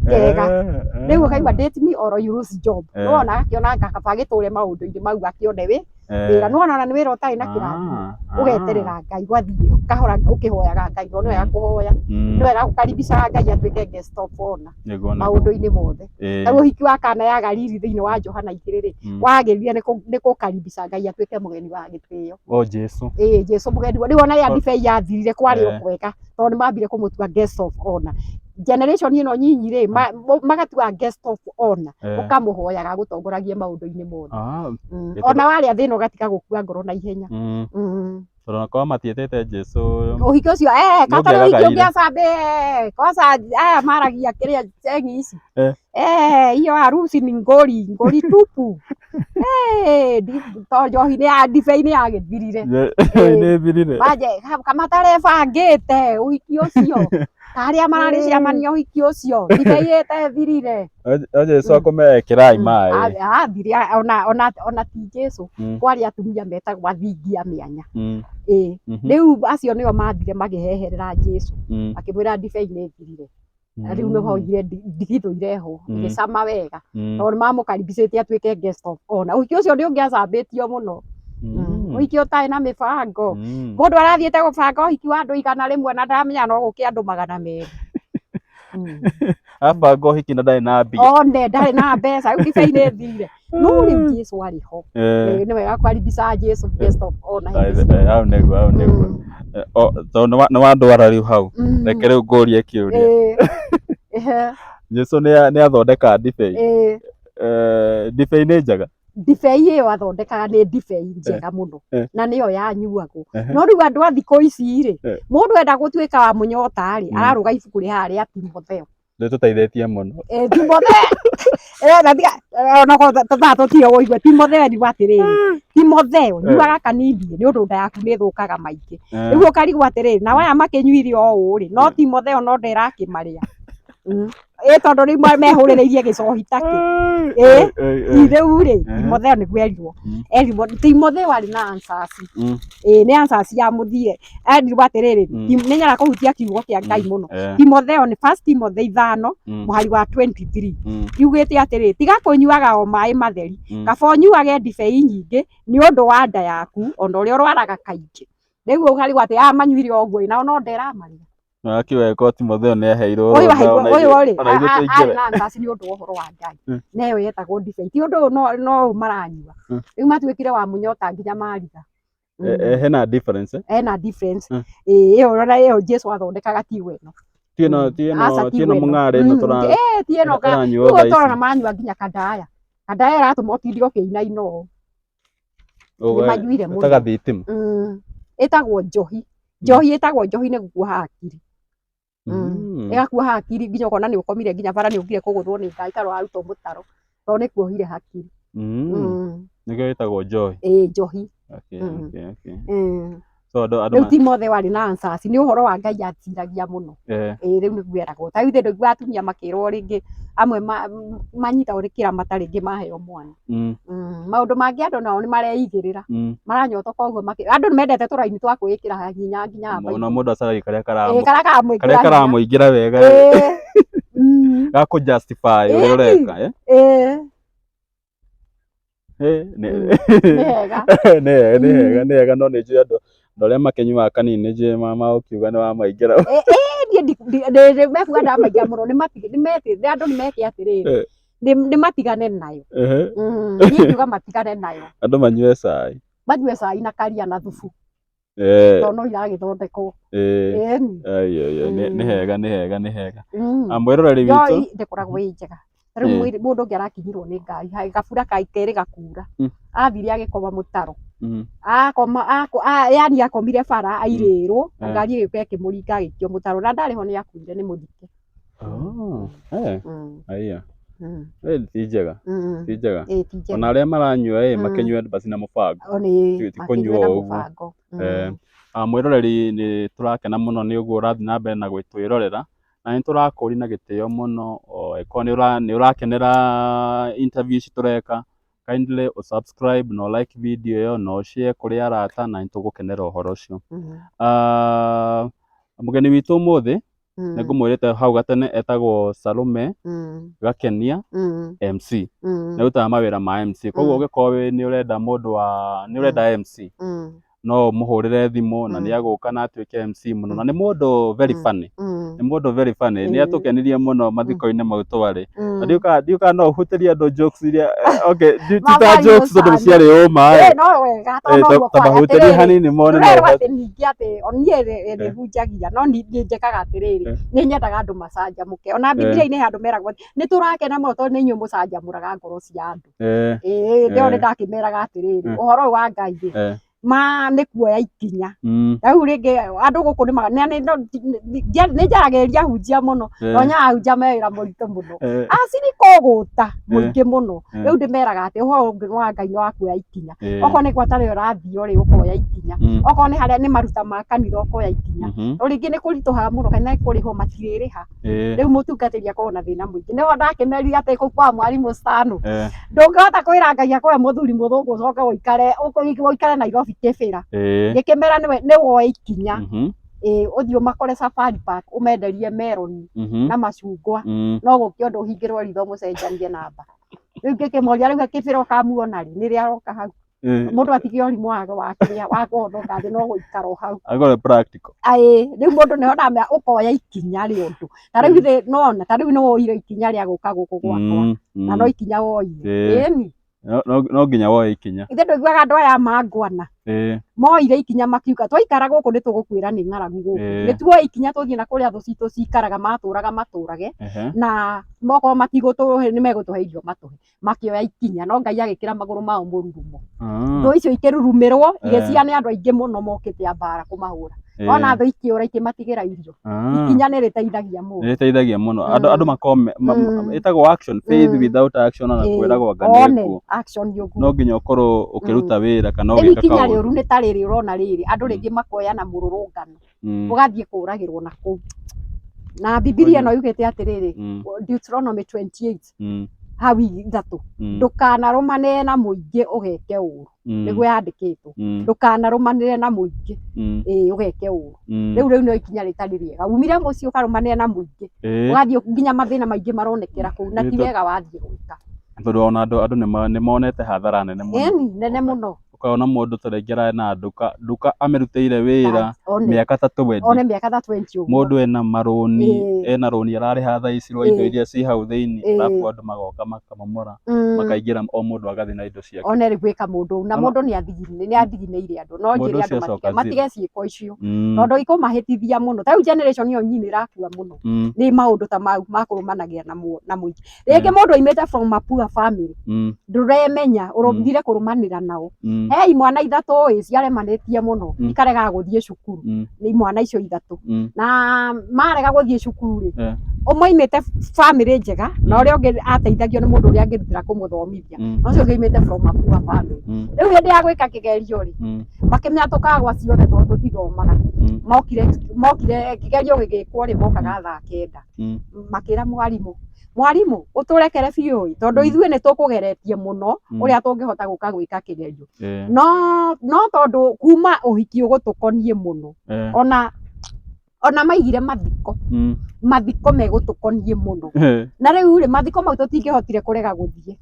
kega, rĩu ũkaigua, "Date me or you lose job." Nĩwona agakĩona kaba agĩtũre maũndũ-inĩ mau, akĩone wĩ wĩra, nĩwona ona nĩ wĩra ũtarĩ na kĩrathimo. Ũgeterera Ngai, gwathiĩ kahora ũkĩhoyaga Ngai, tondũ nĩ wega kũhoya, nĩ wega gũkaribicaga Ngai atuĩke guest of honor maũndũ-inĩ mothe. Tarĩu ũhiki wa Kana ya Galili thĩinĩ wa Johana 2 rĩ, wagĩrire nĩ kũkaribica Ngai atuĩke mũgeni wa gĩtĩo. O Jesu. Ĩĩ, Jesu mũgeni rĩu ona rĩrĩa ndibei yathirire kwarĩ o kwega, tondũ nĩ mambire kũmũtua guest of honor. Generation ĩno nyinyi rĩ, magatua guest of honor, ũkamũhoyaga agũtongoragie maũndũ-inĩ mothe. Ona warĩa thĩna ũgatiga gũkua ngoro na ihenya. Tondũ onakorwo matiĩtĩte Jesu. Ũhiki ũcio katarĩ ũhiki Nĩũngĩagagaire. ũngĩacambĩ kwanza aya maragia kĩrĩa cengi ici. Hiyo harusi ni ngori ngori tupu. To njohi nĩ ya ndibei nĩ yagĩthirire. Nĩ ĩthirire. Manje kamatarebangĩte ũhiki ũcio, karĩa mararĩ ciamania ũhiki ũcio, ndibei ĩtethirire. O Jesu akũmekĩrai maĩ. Athire ona ti Jesu, kwarĩ atumia metagwo athingia mĩanya. Ĩĩ, rĩu acio nĩo mathire makĩheherera Jesu, makĩmwĩra ndibei nĩ ĩthirire. Na rĩu nĩho oigire ndigithũ irehwo, ĩgĩcama wega, tondũ nĩ mamũkaribicĩte atuĩke guest of honor. Ũhiki ũcio nĩ ũngĩacambĩtio mũno. Ũhiki ũtarĩ na mĩbango, mũndũ arathiĩte gũbanga ũhiki wa andũ 100 na ndaramenya no gũke andũ 200. Abanga ũhiki na ndarĩ na mbia. One ndarĩ na mbeca, rĩu ndibei nĩ thirire, no rĩu Jesu arĩ ho. Nĩ wega kwaribisha Jesu, guest of honor hĩndĩ ciothe. Hau nĩguo, hau nĩguo. Tondũ nĩ wandwara rĩu hau, reke rĩu ngũrie kĩũria. Jesu nĩ athondeka ndibei. Ndibei nĩ njega? Ndibei ĩyo athondekaga nĩ ndibei njega mũno na nĩyo yanyuagwo. No rĩu andũ a thikũ ici rĩ, mũndũ enda gũtuĩka wa mũnyota rĩ, ararũga ibuku rĩ haha rĩa Timotheo. Nĩtũteithĩtie mũno. Timotheo, onokorwo thaa tũtirĩ ũigue, Timotheo nĩguo atĩrĩrĩ, Timotheo, nyuaga kanini nĩ ũndũ nda yaku nĩ ĩthũkaga maingĩ. Rĩu ũkarigwo atĩrĩrĩ, nao aya makĩnyuire o ũũ rĩ, no Timotheo no nda ĩrakĩmarĩa. Ĩ tondũ rĩu mehũrĩrĩirie gĩcohi ta kĩ. Ĩ rĩu rĩ, Timotheo nĩguo erirwo. Erirwo Timotheo arĩ na answers. Ĩ nĩ answers ya mũthiĩ. Erirwo atĩrĩrĩ, nĩ nyara kũhutia kiugo kĩa Ngai mũno. Timotheo nĩ First Timothy 5 mũhari wa 23. Yugĩte atĩrĩ, tiga kũnyuaga o maĩ matheri, kaba ũnyuage ndibei nyingĩ nĩ ũndũ wa nda yaku, ona ũrĩa ũrwaraga kaingĩ. Rĩu ũkarigwo atĩ aya manyuire ũguo nao no nda ĩramarĩa. Akiuga ko Timotheo nĩ aheirwo Ũyũ rũtha aheirwo ona ũyũ ithuĩ rĩ ona ithuĩ arĩ tũingĩre. na answers nĩ ũndũ wa ũhoro wa Ngai. Na ĩyo yetagwo ndibei. Ti ũndũ ũyũ no ũyũ maranyua. Rĩu matuĩkire wa mũnyota nginya mariga. Hena difference eh? Hena difference. Ĩĩ ĩyo ũrona ĩyo Jesu athondekaga ti ĩno. Ti ĩno ti ĩno Aca ti ĩno mũng'arĩ ĩno tũra Ĩĩ ti ĩno ka ĩranyuo rĩu thaa ici. tũrona maranyua nginya kandaya. Kandaya ĩratũma ũtinde ũkĩinaina ũũ. Ũguo, Nĩ manyuire mũno. ĩtaga thitima. Ĩtagwo njohi. Njohi ĩtagwo njohi nĩ gũkuoha hakiri. Ĩgakuoha hakiri nginya ũkona nĩ ũkomire nginya bara nĩ ũkire kũgũthwo nĩ ngari ta warutwo mũtaro tondũ nĩ kuohire hakiri. Nĩkĩo ĩtagwo njohi. Ĩĩ njohi. Okay. So andũ andũ Rĩu ma ti mothe warĩ na answers, nĩ ũhoro wa Ngai atiragia mũno. Ĩĩ rĩu nĩguo eragwo. Ta rĩu ithe ndũiguaga atumia makĩrwo rĩngĩ amwe manyitagwo nĩ kĩramata rĩngĩ maheo mwana. Maũndũ mangĩ andũ nao nĩ mareigĩrĩra. Maranyotoka ũguo andũ nĩ mendete tũraini twa kwĩĩkĩra hinya nginya haha Mũno maitho. mũndũ acaragia karĩa Ĩĩ karĩa karamũĩkĩra karĩa hinya. karamũingĩra wega Ĩĩ. Gakũ justify ũrĩa ũreka eh? Ĩĩ. Nĩ Nĩ hega. Nĩ hega, nĩ hega, nĩ hega, no nĩ njũĩ andũ andũ arĩa makĩnyuaga kanini nĩ njũĩ magũkiuga nĩ wamaingĩra. Niĩ mekuga ndamaingĩra mũno, nĩ andũ nĩ meke atĩrĩrĩ, nĩ matigane nayo. Niĩ ingiuga matigane nayo. Andũ manyue cai. Manyue cai na karia na thubu. Tondũ no iragĩthondekwo. Ĩni. Ai, ai, ai, nĩ hega, nĩ hega, nĩ hega. Mwĩroreri witũ. Njohi ndĩkoragwo ĩ njega. Rĩu mũndũ ũngĩ arakinyirwo nĩ ngari, hai, gabura ka kerĩ gakura. Athire agĩkoma mũtaro. Akoma, yani akomire bara airĩrwo, ngari ĩgĩũka ĩkĩmũringa agĩikio mũtaro na ndarĩ ho nĩ akuire nĩ mũthike. Oh, eh. Aya. Ti njega. Ti njega. Ĩĩ ti njega. Ona arĩa maranyua ĩ makĩnyue basi na mũbango. O nĩ Ti makĩnyue kũnyua na o ũguo. mũbango. Mwĩroreri nĩ tũrakena mũno nĩ ũguo ũrathiĩ na mbere na gwĩtwĩrorera na nĩ tũrakũria na gĩtĩo mũno angĩkorwo nĩ ũrakenera interview ici tũreka, kindly ũ subscribe na ũ like video ĩyo na ũ share kũrĩ arata na nĩ tũgũkenera ũhoro ũcio. Mũgeni witũ ũmũthĩ nĩ ngũmwĩrĩte hau gatene etagwo Salome Gakenia MC. Nĩ arutaga mawĩra ma MC. Koguo ũngĩkorwo nĩ ũrenda mũndũ wa nĩ ũrenda MC no ũmũhũrĩre thimũ na nĩ agũka na atuĩke MC mũno na nĩ mũndũ very funny. Nĩ mũndũ very funny. Nĩ atũkenirie mũno mathiko-inĩ mau twarĩ. Na ndiũĩ kana no ũhutĩrie andũ jokes iria okay ti ta jokes tondũ ciarĩ ũma ĩ. No wega tondũ noguo Ta kwarĩ. mahutĩrie Atĩrĩrĩ, hanini mone no ndĩrerwo ũhote. atĩ ningĩ atĩ o niĩ nĩ hunjagia no nĩ njĩkaga atĩrĩrĩ, nĩ nyendaga andũ macanjamũke. Ona Bibilia-inĩ he handũ meragwo atĩ nĩ tũrakena mũno tondũ nĩ inyuĩ mũcanjamũraga ngoro cia andũ. Ĩĩ nĩo nĩ ndakĩmeraga atĩrĩrĩ, ũhoro ũyũ wa Ngai rĩ, ma nĩ kuoya ikinya. Rĩu rĩngĩ andũ gũkũ nĩ njaragĩrĩria ahunjia mũno, no nyonaga ahunjia me wĩra mũritũ mũno. Acirika ũgũta mũingĩ mũno. Rĩu ndĩmeraga atĩ ũhoro ũngĩ wa Ngai nĩ wa kuoya ikinya. Okorwo nĩ ngwatanĩro ĩrathiĩ rĩ, ũkoya ikinya. Okorwo nĩ harĩa nĩ maruta ma kanitha ũkoya ikinya. No rĩngĩ nĩ kũritũhaga mũno kana nĩ kũrĩhwo matirĩrĩha. Rĩu mũtungatĩri akoragwo na thĩna mũingĩ. Nĩho ndakĩmerire atĩ kũu kwa mwarimũ Stano, ndũngĩhota kwĩra Ngai akũhe mũthuri mũthũngũ ũcoke ũikare ũikare Nairobi kĩbĩra. Ngĩkĩmera nĩ woe ikinya. Ĩĩ ũthiĩ ũmakore Safari Park ũmenderie meroni na macungwa no gũkĩ ũndũ ũhingĩrwo ritho mũcenjanie namba. Rĩu ngĩkĩmoria rĩu kĩbĩra ũkamuona rĩ? Nĩ rĩ aroka hau? Mũndũ atige ũrimũ wa kĩrĩa wa kũhothoka thĩ no gũikara o hau. Akorwo practical. Aĩ, rĩu mũndũ nĩho ndamenya ũkoya ikinya rĩa ũndũ. Ta rĩu githĩ nĩwona, ta rĩu nĩwoire ikinya rĩa gũka gũkũ gwakwa, na no ikinya woire. Ĩni. No nginya woe ikinya. Ithe ndũiguaga andũ aya mangwana moire ikinya makiuga twaikara gũkũ nĩ tũgũkuĩra nĩ ng'aragu gũkũ. Nĩ tuoe ikinya tũthiĩ na kũrĩa thũ citũ cikaraga, matũraga matũrage, na mokorwo matigũtũhe nĩ megũtũhe irio matũhe. Makĩoya ikinya, no Ngai agĩkĩra magũrũ mao mũrurumo. Thũ icio ikĩrurumĩrwo, igĩciya nĩ andũ aingĩ mũno mokĩte a mbara kũmahũra. Ona thũ ikĩũra ikĩmatigĩra irio. Ikinya nĩ rĩteithagia mũndũ. Nĩ rĩteithagia mũno. Andũ makorwo ĩtagwo action, faith without action ona kwĩragwo anga nĩ ĩkuũ. Action nĩ ũguo. No nginya ũkorwo ũkĩruta wĩra kana ũgĩka kaũndũ. Rĩu ikinya rĩũru nĩ ta rĩrĩ ũrona rĩrĩ, andũ rĩngĩ makoya na mũrũrũngano, ũgathiĩ kũragĩrwo na kũu. Na Bibilia ĩno yugĩte atĩrĩrĩ, Deuteronomy 28 hau 3, ndũkanarũmanĩre na mũingĩ ũgeke ũru. Nĩguo yandĩkĩtwo, ndũkanarũmanĩre na mũingĩ ũgeke ũru. Rĩu no ikinya rĩtarĩ rĩega, umire mũciĩ ũkarũmanĩre na mũingĩ, ũgathiĩ nginya mathĩna maingĩ maronekera kũu, na ti wega wathiĩ gwĩka. Tondũ ona andũ nĩ monete hathara nene mũno. Ĩni, nene mũno. Ũkona mũndũ ta rĩngĩ ararĩ na nduka, nduka amĩrutĩire wĩra mĩaka ta 20. One mĩaka ta 20 ũguo. Mũndũ ena marũni, ena rũni ararĩha thaa ici rwa indo iria ci hau thĩinĩ, arabu andũ magoka makamomora, makaingĩra o mũndũ agathiĩ na indo ciake. One rĩu gwĩka mũndũ, na mũndũ nĩ athiginĩire andũ, no njĩre andũ matige ciĩko icio, tondũ ikũmahĩtithia mũno. Ta rĩu generation ĩyo nyinyi ĩrakua mũno nĩ maũndũ ta mau ma kũrũmanagia na mũingĩ. Rĩngĩ mũndũ aimĩte from a poor family, ndũremenya, ũrũthire kũrũmanĩra nao. He imwana 3 ĩ ciaremanĩtie mũno, ikaregaga gũthiĩ cukuru. Nĩ imwana icio 3. Na marega gũthiĩ cukuru rĩ, ũmwe aimĩte family njega, na ũrĩa ũngĩ ateithagio nĩ mũndũ ũrĩa angĩrutĩra kũmũthomithia. Na ũcio ũngĩ aimĩte from a poor family. Rĩu hĩndĩ ya gwĩka kĩgerio rĩ, makĩmenya tũkagwa ciothe tondũ tũtithomaga. Mokire kĩgerio gĩgĩkwo rĩ, mokaga thaa 9. Makĩra mwarimũ, mwarimũ ũtũrekere biũ tondũ ithuĩ nĩ tũkũgeretie mũno ũrĩa tũngĩhota gũka gwĩka kĩgerio. No tondũ kuma ũhiki ũgũtũkoniĩ mũno, ona maigire mathiko, mathiko megũtũkoniĩ mũno. Na rĩu rĩ, mathiko mau tũtingĩhotire kũrega gũthiĩ,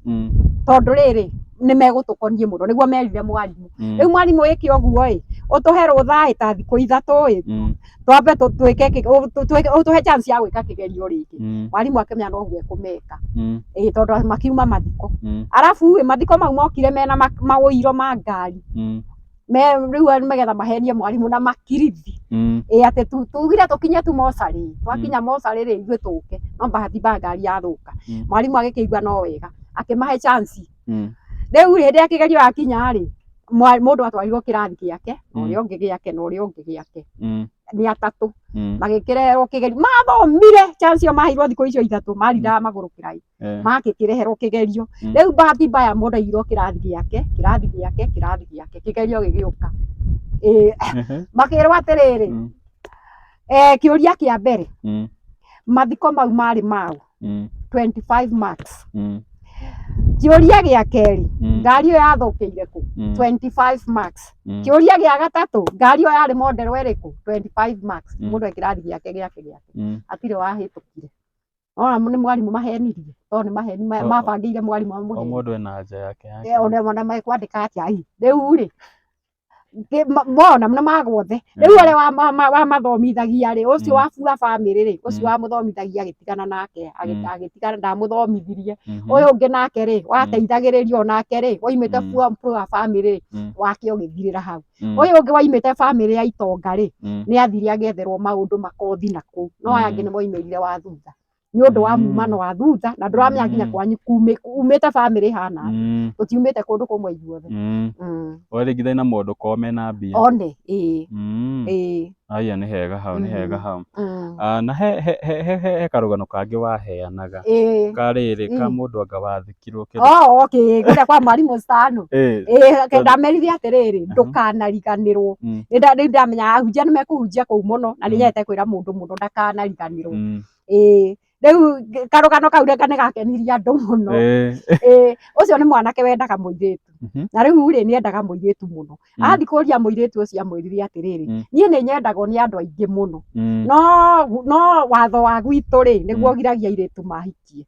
tondũ rĩrĩ nĩ megũtũkoniĩ mũno, nĩguo merire mwarimũ. Rĩu mwarimũ ĩke ũguo ĩ, ũtũhe rũtha ĩ ta thikũ 3 ĩ, twambe twĩke ũtũhe chance ya gwĩka kĩgerio rĩngĩ. Mwarimũ akĩmenya noguo ekũmeka. Tondũ makiuma mathiko. Arabu ĩ, mathiko mau mokire mena maũiro ma ngari. Rĩu nĩgetha mahenie mwarimũ na makirithi. Atĩ tugire tũkinye tu mocarĩ, twakinya mocarĩ rĩ, ithuĩ tũke, no bahati mbaya ngari yathũka. Mwarimũ agĩkĩigua no wega, akĩmahe chance. Rĩu hĩndĩ ya kĩgerio yakinya rĩ, mũndũ atwarirwo kĩrathi gĩake, na ũrĩa ũngĩ gĩake, na ũrĩa ũngĩ gĩake. Nĩ 3. Magĩkĩreherwo kĩgerio, mathomire chance ĩyo maheirwo thikũ icio 3, marindaga magũrũ kĩraĩ. Magĩkĩreherwo kĩgerio. Rĩu bahati mbaya mũndũ aigirwo kĩrathi gĩake, kĩrathi gĩake, kĩrathi gĩake, kĩgerio gĩgĩũka. Makĩrwo atĩrĩrĩ, kĩũria kĩa mbere, mathiko mau marĩ mau, 25 marks. Kĩũria gĩa kerĩ, ngari ĩyo yathũkĩire kũ, 25 marks. Kĩũria gĩa gatatũ, ngari ĩyo yarĩ model ĩrĩkũ, 25 marks. Mũndũ e kĩrathi gĩake gĩake gĩake. Hatirĩ wahĩtũkire. Ona nĩ mwarimũ mahenirie, tondũ nĩ maheni mabangĩire mwarimũ amũhenie. O mũndũ ena anja yake yake. Ona mekwandĩka atĩa ĩ, rĩu rĩ, mona nĩ magwothe. Rĩu ũrĩa wamathomithagia rĩ, ũcio wa bua family rĩ, ũcio wamũthomithagia agĩtigana nake, agĩtigana ndamũthomithirie. Ũyũ ũngĩ nake rĩ, wateithagĩrĩrio nake rĩ, waimĩte bua family rĩ, wake ũgĩthirĩra hau. Ũyũ ũngĩ waimĩte family ya itonga rĩ, nĩ athire agĩetherwo maũndũ makothi na kũu. No aya angĩ nĩ moimĩrire wa thutha. Nĩ ũndũ wa mumano wa thutha, na ndũramenya nginya kwanyu umĩte family hana atĩa. Tũtiumĩte kũndũ kũmwe ithuothe. Ũraringithania na mũndũ korwo mena mbia. One, ĩĩ. Aya nĩ hega hau, nĩ hega hau. Na he karũgano kangĩ waheanaga. Ka rĩrĩ, ka mũndũ anga wathikirwo kĩndũ. Oh, okay, kũrĩa kwa mwarimũ Stano. Ndamerire atĩrĩrĩ, ndũkanariganĩrwo. Nĩ ndamenya ahunjia nĩ mekũhunjia kũu mũno, na nĩ nyendete kwĩra mũndũ mũno ndakanariganĩrwo. Rĩu karũgano kau reka nĩ gakenirie andũ mũno. Ĩĩ, ũcio nĩ mwanake wendaga mũirĩtu. Na rĩu rĩ, nĩ endaga mũirĩtu mũno. Athiĩ kũria mũirĩtu ũcio amwĩrire atĩrĩrĩ, niĩ nĩ nyendagwo nĩ andũ aingĩ mũno, no watho wa gwitũ rĩ, nĩguo ũgiragia airĩtu mahikie,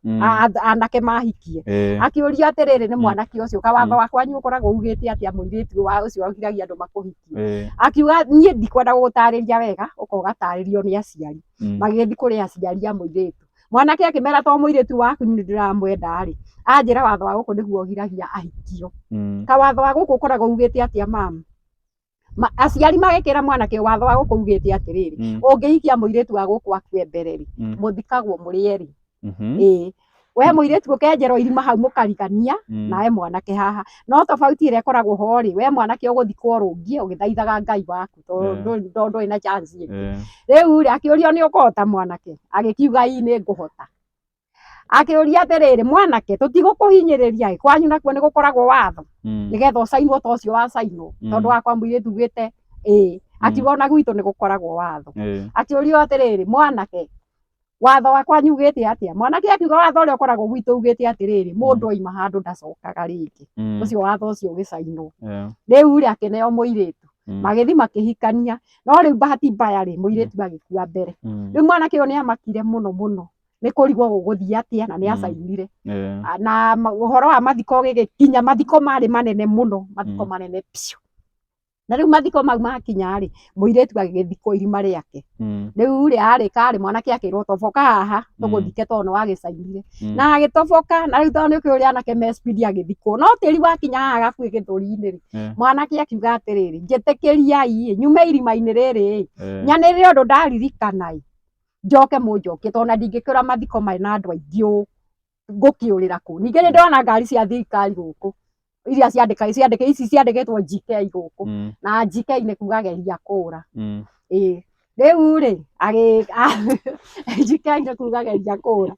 anake mahikie. Akĩũria atĩrĩrĩ, nĩ mwanake ũcio, ka watho wa kwanyu ũkoragwo ugĩte atĩa mũirĩtu wa ũcio ũgiragia andũ makũhikie? Akiuga niĩ ndikwenda gũgũtarĩria wega, ũka ũgatarĩrio nĩ aciari. Magĩthiĩ kũrĩ aciari a mũirĩtu. Mwanake akĩmera to mũirĩtu waku nĩ ndĩramwenda rĩ, anjĩra watho wa gũkũ nĩguo ũgiragia ahikio. Ka watho wa gũkũ ũkoragwo ugĩte atĩa mama? Aciari magĩkĩra mwanake watho wa gũkũ ugĩte atĩrĩrĩ, ũngĩhikia mũirĩtu wa gũkũ akue mbere rĩ, mũthikagwo mũrĩ erĩ. Ĩĩ. We mũirĩtu ũkenjerwo irima hau mũkarigania, nawe mwanake haha. No tofauti ĩrĩa ĩkoragwo ho rĩ, we mwanake ũgũthikwo ũrũngiĩ ũgĩthaithaga Ngai waku tondũ ndũrĩ na chance ĩngĩ. Rĩu rĩ, akĩũrio nĩ ũkũhota mwanake? Agĩkiuga ii nĩ ngũhota. Akĩũria atĩrĩrĩ, mwanake tũtigũkũhinyĩrĩria ĩ, kwanyu nakuo nĩ gũkoragwo watho nĩgetha ũcainwo ta ũcio wacainwo, tondũ wakwa mũirĩtu ugĩte ĩĩ. Akiuga ona gwitũ nĩ gũkoragwo watho. Akĩũrio atĩrĩrĩ, mwanake watho wa kwanyu ugĩte atĩa? Mwanake akiuga watho ũrĩa ũkoragwo gwitũ ugĩte atĩrĩrĩ, mũndũ oima handũ ndacokaga rĩngĩ. Ũcio watho ũcio ũgĩcainwo. Rĩu rĩ, akĩneo mũirĩtu. Magĩthiĩ makĩhikania, no rĩu bahati mbaya rĩ, mũirĩtu agĩkua mbere. Rĩu mwanake ũyũ nĩ amakire mũno mũno nĩ kũrigwo gũgũthiĩ atĩa na nĩ acainire. Na ũhoro wa mathiko ũgĩgĩkinya, mathiko marĩ manene mũno, mathiko manene biũ. Na rĩu mathiko mau makinya rĩ, mũirĩtu agĩgĩthikwo irima rĩake. Rĩu rĩ, arĩka rĩ, mwanake akĩrwo toboka haha tũgũthike tondũ nĩ wagĩcainire. Na agĩtoboka, na rĩu tondũ nĩ ũkĩũĩ ũrĩa anake me speed agĩthikwo. No tĩri wakinya haha gakuhĩ gĩthũri-inĩ rĩ, mwanake akiuga atĩrĩrĩ, njĩtĩkĩriai ĩ, nyume irima-inĩ rĩrĩ ĩ, nyanĩrĩre ũndũ ndaririkana ĩ, njoke mũnjokie tondũ ona ndingĩkĩũra mathiko marĩ na andũ aingĩ ũũ, ngũkĩũrĩra kũ? Ningĩ nĩ ndĩrona ngari cia thirikari gũkũ iria ciandĩka ciandĩka ici ciandĩkĩtwo GK gũkũ, na GK nĩ kuga geria kũra. Ĩĩ rĩu rĩ, GK nĩ kuga geria kũra.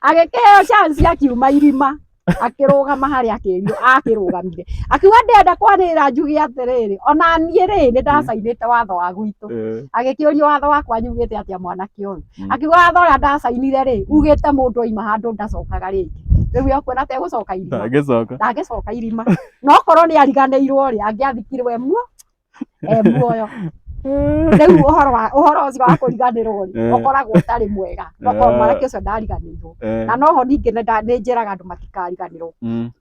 Agĩkĩheo chance akiuma irima, akĩrũgama harĩa akĩrio akĩrũgamire, akiuga ndĩrenda kwanĩrĩra njuge atĩrĩrĩ, ona niĩ rĩ nĩ ndacainĩte watho wa gwitũ. Agĩkĩũrio watho wa kwanyu ugĩte atĩa mwanake ũyũ? Akiuga watho ũrĩa ndacainire rĩ, ugĩte mũndũ oima handũ ndacokaga rĩngĩ. Rĩu we ũkuona ta egũcoka irima? Ndangĩcoka. Ndangĩcoka irima. No korwo nĩ ariganĩirwo rĩ, angĩathikirwo e e muoyo. Rĩu ũhoro wa ũhoro ũcio wa kũriganĩrwo rĩ, ũkoragwo ũtarĩ mwega. No korwo mwanake ũcio ndariganĩirwo. Na noho ningĩ nĩ njĩraga andũ matikariganĩrwo.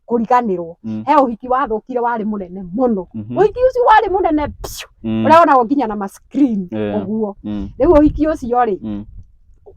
Kũriganĩrwo. He ũhiki wathũkire warĩ mũnene mũno. Ũhiki ũcio warĩ mũnene biũ. Ũrĩa wonagwo nginya na ma screen ũguo. Rĩu ũhiki ũcio rĩ,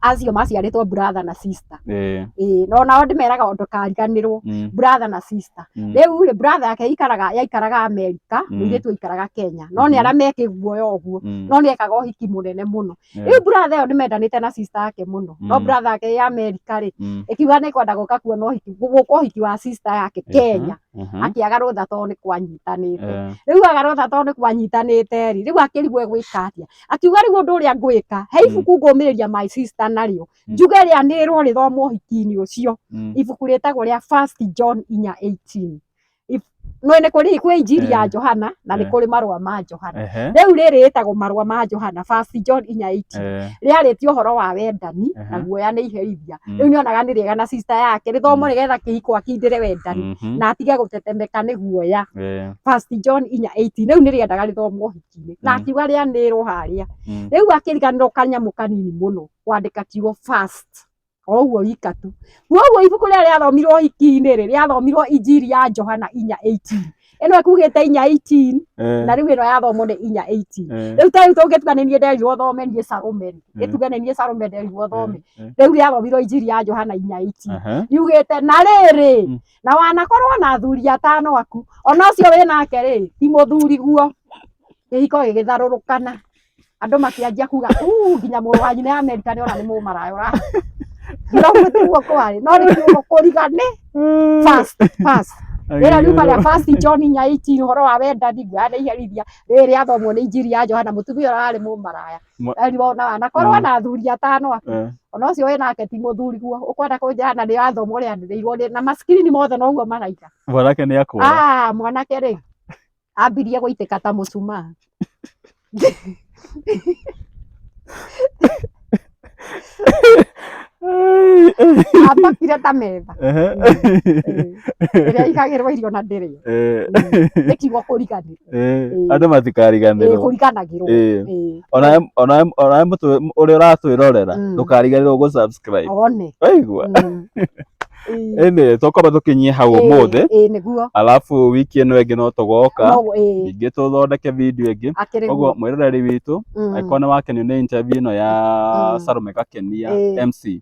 acio maciarĩtwo brother na sister. Ĩĩ, no nao ndĩmeraga ndũkariganĩrwo, brother na sister. Rĩu rĩ, brother yake ikaraga yaikaraga America, mũirĩtu aikaraga Kenya. No nĩ arĩa me kĩguoya ũguo, no nĩ ekaga ũhiki mũnene mũno. Rĩu brother ĩyo nĩ mendanĩte na sister yake mũno. No brother yake ya America rĩ, ĩkiuga nĩ ĩkwenda gũka kuona ũhiki, gũka ũhiki wa sister yake Kenya. Akĩaga rũtha tondũ nĩ kwanyitanĩte. Rĩu aga rũtha tondũ nĩ kwanyitanĩte rĩ, rĩu akĩrigwo egwĩka atĩa. Akiuga rĩu ũndũ ũrĩa ngwĩka, he ibuku ngũmĩrĩria my sister narĩo, njuge rĩanĩrĩrwo rĩthomwo ũhiki-inĩ ũcio. Ibuku rĩtagwo rĩa First John 4:18. No nĩ kũrĩ kwĩ injiri ya Johana na nĩ kũrĩ marũa ma Johana. Rĩu rĩrĩ rĩtagwo marũa ma Johana, First John 4:18. Rĩarĩtie ũhoro wa wendani na guoya nĩ iherithia. Rĩu nĩonaga nĩ rĩega na sister yake rĩthomwo nĩgetha kĩhiko akindĩre wendani na atige gũtetemeka nĩ guoya. First John 4:18. Rĩu nĩrĩendaga rĩthomwo ũhiki-inĩ. Na akiuga rĩanĩrĩrwo harĩa. Rĩu akĩriganĩrwo kanyamũ kanini mũno kwandĩka kiugo first. O ũguo wika tu. Koguo ibuku rĩrĩa rĩathomirwo ũhiki-inĩ rĩ, rĩathomirwo injiri ya Johana 4:18. Ĩno ĩkugĩte 4:18 na rĩu ĩno yathomwo nĩ 4:18. Rĩu ta rĩu tũngĩtua nĩ niĩ nderirwo thome niĩ Salome rĩ, gĩtuge nĩ niĩ Salome nderirwo thome. Rĩu rĩathomirwo injiri ya Johana 4:18. Riugĩte na rĩrĩ, na wanakorwo na athuri atano aku, ona ũcio wĩ nake rĩ, ti mũthuri guo. Kĩhiko gĩgĩtharũrũkana. Andũ makĩanjia kuga uu nginya mũrũ wa nyina ya Amerika nĩ ona nĩ mũmaraya ũra. No ũguo tiguo kwarĩ, no nĩ kiugo kũrigane fast fast. Rĩrĩa riuma rĩa First John 4:18 ũhoro wa wendani guoya nĩ iherithia, rĩrĩ rĩathomwo nĩ injiri ya Johana mũtumia ũrĩa warĩ mũmaraya. Erirwo ona wanakorwo na athuri atano aku, ona ũcio wĩ nake ti mũthuri guo. Ũkwenda kũnjĩra na rĩathomwo rĩanĩrĩirwo na maskirini mothe noguo maraiga. Mwanake nĩ akũra. Ah, mwanake rĩ, ambirie gũitĩka ta mũcumaa. Ambakire ta metha ĩrĩa igagĩrwo irio na ndĩrĩo. Nĩ kiugo kũriganĩrwo. Andũ matikariganĩrwo. Kũriganagĩrwo. Onawe ũrĩa ũratwĩrorera ndũkariganĩrwo gũ subscribe. One. Waigua? Ĩnĩ tũkwamba tũkinyie hau ũmũthĩ. Ĩĩ nĩguo. Alafu wiki ĩno ĩngĩ no tũgoka ningĩ tũthondeke video ĩngĩ. Koguo mwĩroreri witũ angĩkorwo nĩ wakenio nĩ interview ĩno ya Salome Gakenia MC,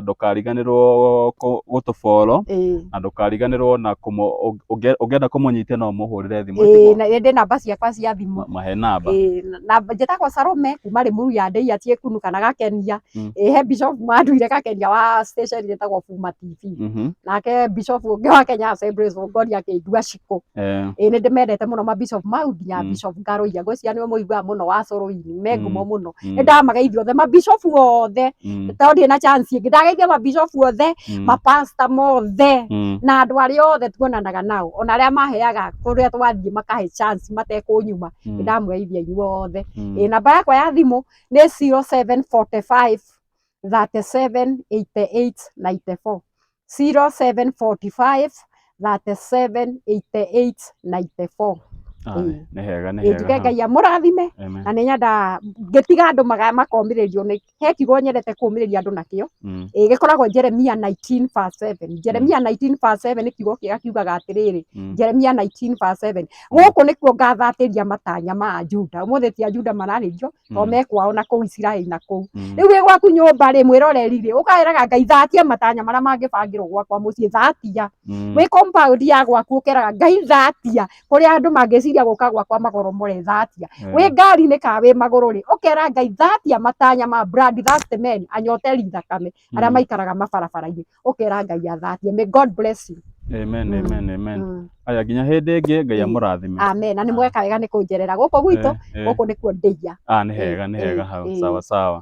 ndũkariganĩrwo gũtũ follow na ndũkariganĩrwo na ũngĩenda kũmũnyitia no ũmũhũrĩre thimũ. Ĩĩ na ndĩ namba ciakwa cia thimũ. Mahe namba. Ĩĩ njĩtagwo Salome kuma Rĩmuru ya Ndĩia Tiekunu kana Gakenia. Ĩĩ he bishop manduire Gakenia wa station ĩtagwo Buma TV. Nake bishop ũngĩ wa Kenya Assemblies of God akĩndua Shiko. Ĩĩ nĩ ndĩmendete mũno ma bishop mau nginya bishop Ngaruiya ngwĩciria nĩwe mũiguaga mũno wa Soroini me ngumo mũno. Nĩ ndamageithia othe ma bishop othe tondũ ndirĩ na chance ĩngĩ ndageithia ma bishop othe ma pastor mothe na andũ arĩa othe tuonanaga nao ona arĩa maheaga kũrĩa twathiĩ makahe chance matekũnyuma nĩ ndamũgeithia inyuothe. Ĩĩ namba yakwa ya thimũ nĩ 0745 37 88 94 0745 37 88 94. Nĩ hega, nĩ hega. Njuge Ngai amũrathime na nĩ nyendaga ngĩtiga andũ makomĩrĩrio nĩ he kiugo nyendete kũmĩrĩria andũ nakĩo. Ĩĩ gĩkoragwo Jeremia 19 verse 7. Jeremia 19 verse 7 nĩ kiugo kĩega kiugaga atĩrĩrĩ, Jeremia 19 verse 7, gũkũ nĩkuo ngathatĩria matanya ma Juda. Ũmũthĩ ti a Juda mararĩrio to me kwao na kũu Isiraeli na kũu. Rĩu wĩ gwaku nyũmba rĩ, mwĩroreri rĩ, ũkaĩraga Ngai thatia matanya marĩa mangĩbangĩrwo gwakwa mũciĩ, thatia. Wĩ compound ya gwaku ũkeraga Ngai thatia kũrĩa andũ mangĩciria gũka gwakwa magoromore, thatia. Wĩ ngari-inĩ kana wĩ magũrũ rĩ, ũkera Ngai thatia matanya ma blood thirsty men, anyoteri thakame arĩa maikaraga mabarabara-inĩ, ũkera Ngai athatie. May God bless you. Amen, amen, amen. Aya nginya hĩndĩ ĩngĩ Ngai amũrathime. Amen. Na nĩ mweka wega nĩ kũnjerera gũkũ gwitũ, gũkũ nĩkuo ndĩia. Ah, nĩ hega, nĩ hega hau. Sawa sawa.